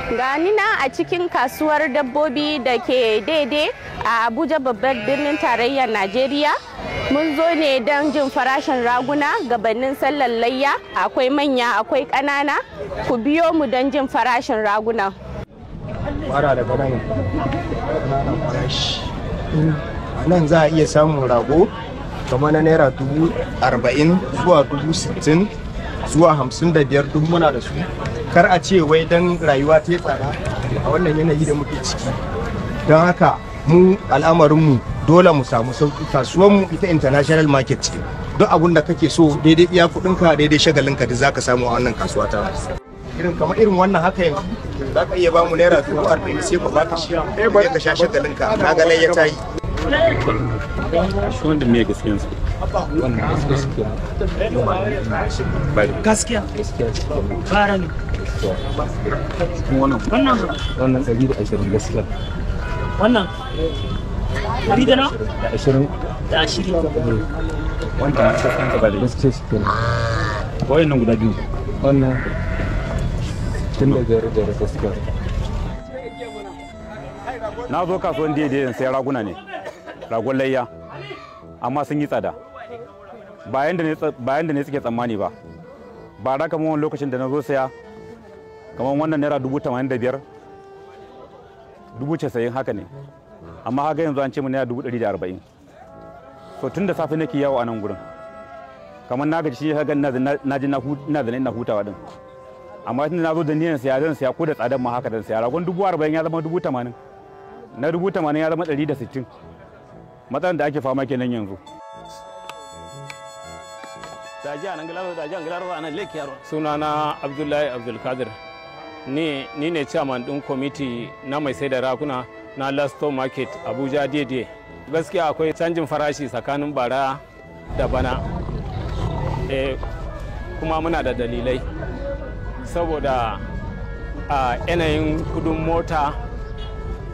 Gani na a cikin kasuwar dabbobi da ke daidai a Abuja, babbar birnin tarayyar Najeriya. Mun zo ne don jin farashin raguna gabanin sallar layya. Akwai manya, akwai ƙanana. Ku biyo mu don jin farashin raguna. Fara daga nan, ƙananan farashi. A nan za a iya samun rago kamar na naira 40,000 zuwa 60,000 zuwa 55, duk muna da su. Kar a ce wai don rayuwa ta yi tsada a wannan yanayi da muke ciki. Don haka mu al'amarinmu dole mu samu sauki. Kasuwanmu ita international market ce. Duk abun da kake so, daidai iya kuɗinka, daidai shagalinka, duk zaka samu a wannan kasuwa ta. Irin kamar irin wannan haka yanzu za ka iya bamu naira 40,000, sai ku baka shi ka sha shagalinka. Ka ga layya ta yi. Shi wanda me gaskiyan su? Wannan gaskiya. Gaskiya bara ne. Wannan. Wannan. Wannan 120 gaskiya. Wannan ɗari da nawa? Da ashirin. Da ashirin. Wanda ma sai kanka ba da gaskiya shi kenan. Wayannan guda biyu. Wannan 65 da gaskiya. Na zo kasuwan daidai in sai raguna ne, ragon layya, amma sun yi tsada. Bayan da ne suke tsammani ba. Ba da kamar wani lokacin da na zo saya, kamar wannan naira 85,000, 90,000 haka ne. Amma haka yanzu an ce mu naira 140,000. So tun da safe nake yawo a nan gurin. Kamar na gaji shi haka na ji na zane ina hutawa din. Amma tun da na zo da niyan saya, zan saya ko da tsadan ma haka zan saya. Ragon 40,000 ya zama 80,000. Na 80,000 ya zama 160. Matsalar da ake fama kenan yanzu. Sunana Abdullahi Abdulkadir, ni ne chairman din kwamiti na mai sai da raguna na Lasto Market, Abuja daidai. Gaskiya akwai canjin farashi tsakanin bara da bana. Kuma muna da dalilai saboda a yanayin kudin mota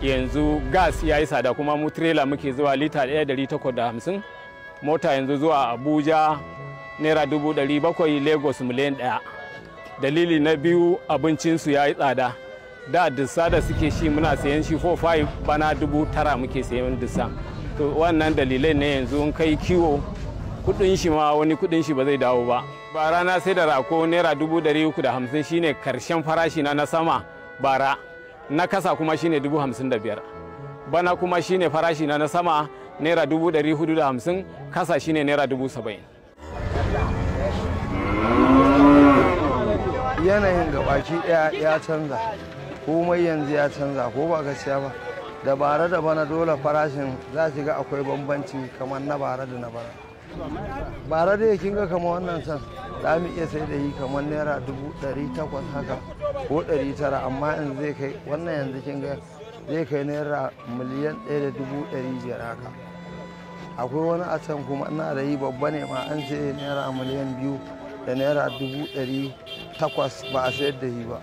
yanzu, gas ya yi tsada, kuma mu trailer muke zuwa, lita 1,850. Mota yanzu zuwa Abuja naira 700,000, Lagos miliyan 1. Dalili na biyu, abincinsu ya yi tsada. Da dusa da suke shi muna sayan shi 4-5, bana 9,000 muke sayan dusa. To wannan dalilai ne. Yanzu in kai kiwo, kudin shi ma wani kudin shi ba zai dawo ba. Bara na sai da rago naira 350,000, shine karshen farashi na na sama bara. Na kasa kuma shine 55,000. Bana kuma shine farashi na na sama naira 450,000, kasa shine naira 70,000. Yanayin gabaki daya ya canza, komai yanzu ya canza, ko ba gaskiya ba? Da bara da bana dole farashin za ki ga akwai bambanci, kamar na bara da na bana. Bara dai kin ga kamar wannan san za mu iya sai da yi kamar naira 800,000 haka ko 900, amma yanzu zai kai wannan, yanzu kin ga zai kai naira 1,500,000 haka. Akwai wani a can kuma ina da yi, babba ne ma, an sai naira 2,800,000, ba a sayar da yi ba.